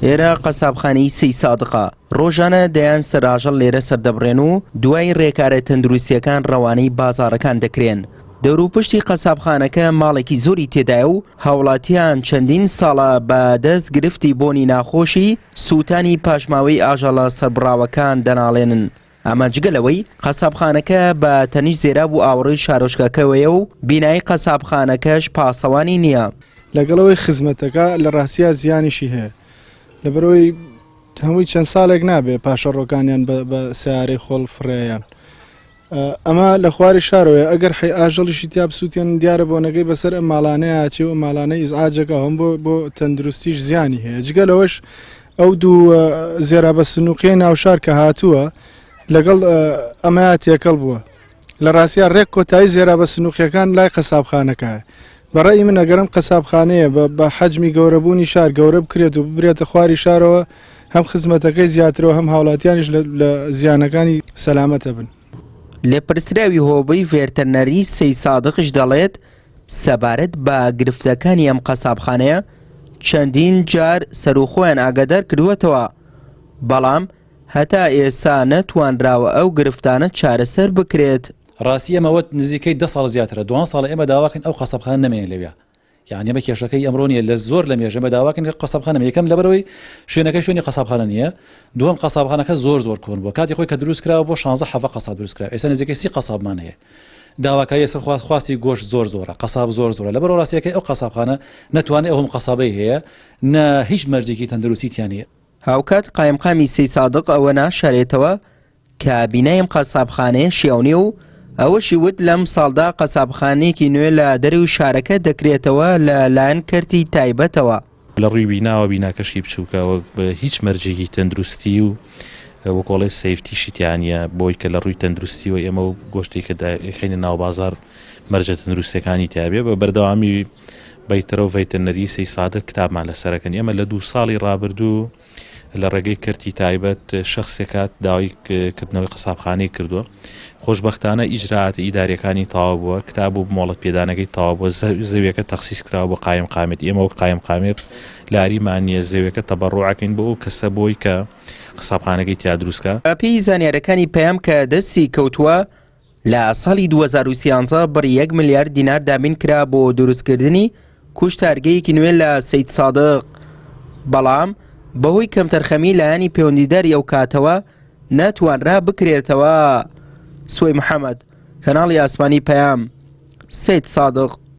ئێرە قەسابخانەی سەیدسادقە، ڕۆژانە دەیان سەر ئاژەڵ لێرە سەردەبڕێن و دوای ڕێکارە تەندروستییەکان ڕەوانەی بازاڕەکان دەکرێن. دەوروپشتی قەسابخانەکە ماڵێکی زۆری تێدایە و هاوڵاتیان چەندین ساڵە بە دەست گرفتی بۆنی ناخۆشی سووتانی پاشماوەی ئاژەڵە سەربڕاوەکان دەناڵێنن. ئەمە جگە لەوەی قەسابخانەکە بە تەنیشت زێراب و ئاوەڕۆی شارۆچکەکەوەیە و بینای قەسابخانەکەش پاسەوانی نییە. لەگەڵ ئەوەی خزمەتەکە لە ڕاستیا زیانیشی هەیە لەبەرئەوەی هەمووی چەند ساڵێک نابێ پاشەڕۆکانیان بە سیارەی خۆڵ فڕێیان ئەمە لە خواری شارەوەیە ئەگەر حی ئاژەڵیشی تیا بسووتێن دیارە بۆنەکەی بەسەر ئەم ماڵانەیە چێ و ماڵانە ئیزعاجەکە هەم بۆ بۆ تەندروستیش زیانی هەیە جگە لەوەش ئەو دوو زێرابە سنووقیە ناوشار کە هاتووە لەگەڵ ئەمەیا تێکەڵ بووە لە ڕاستیا ڕێک کۆتایی زێرابە سنووقیەکان لای قەسابخانەکە بەڕێی من ئەگەرم قەسابخانەیە بە حەجمی گەورەبوونی شار گەورە بکرێت و ببرێتە خواری شارەوە هەم خزمەتەکەی زیاترەوە هەم هاوڵاتیانیش لە زیانەکانی سەلامەتە بن. لێپرسراوی هۆبەی ڤێرتەرنەری سەیدسادقیش دەڵێت، سەبارەت بە گرفتەکانی ئەم قەسابخانەیە چەندین جار سەروخۆیان ئاگادار کردووەتەوە، بەڵام هەتا ئێستا نەتوانراوە ئەو گرفتانە چارەسەر بکرێت. ڕاستی ئێمە وەت نزیکەی دە ساڵ زیاترە دوان ساڵە ئێمە داواکەین ئەو قەسابخانە نەمێنێ لەویا یانی ئەمە کێشەکەی ئەمڕۆ نییە لە زۆر لە مێژە ئێمە داواکەین کە قەسابخانە یەکەم لەبەرەوەی شوێنەکە شوێنی قەسابخانە نییە دووەم قەسابخانەکە زۆر زۆر کۆن بووە کاتی خۆی کە دروست کراوە بۆ 16 حەفە قەساب دروست کرا ئێستا نزیکەی سی قەسابمان هەیە داواکاری لەسەر خواست خواستی گۆشت زۆر زۆرە قەساب زۆر زۆرە لەبەر ڕاستیەکەی ئەو قەسابخانە نەتوانێت ئەو هەم قەسابەی هەیە نە هیچ مەرجێکی تەندروستی تیا نییە. هاوکات قایمقامی سەیدسادق ئەوە ناشارێتەوە کە بینای ئەم قەسابخانەیە شیاو نییە و ئەوەشی وت لەم ساڵدا قەسابخانەیەکی نوێ لە دەرەوەی شارەکە دەکرێتەوە لە لایەن کەرتی تایبەتەوە. لە ڕووی بیناوە بیناکەشی بچووکە وەک هیچ مەرجێکی تەندروستی و وەکۆڵێ سەیفتیشی تیا نییە بۆی کە لە ڕووی تەندروستیەوە ئێمە و گۆشتێک کە دەخەینە ناو بازار مەرجە تەندروستەکانی تیاابێ بە بەردەوامی بەیتەرە و ڤەیتەنەری سەی سادە کتابمان لەسەرەکەن ئێمە لە دوو ساڵی ڕابردوو لە ڕێگەی کەرتی تایبەت شەخسێک هات داوای کردنەوەی قەسابخانەی کردووە خۆشبەختانە ئیجرائاتە ئیداریەکانی تەواو بووە کتاب و مۆڵەت پێدانەکەی تەواو بووە زەویەکە تەخسیس کراوە بۆ قایم قامێت ئێمە وەک قایم قامێت لاریمان نییە زەویەکە تەبەڕوعەکەین بۆ ئەو کەسە بۆی کە قەسابخانەکەی تیا دروستکە. بەپێی زانیارەکانی پەیام کە دەستی کەوتووە، لە ساڵی 2013 بڕی یەک ملیار دینار دابین کرا بۆ دروستکردنی کوشتارگەیەکی نوێ لە سەیدسادق، بەڵام بەهۆی کەمتەرخەمی لایەنی پەیوەندیداری ئەو کاتەوە نەتوانرا بکرێتەوە. سوەی محەمەد، کەناڵی ئاسمانی پەیام، سەیدسادق.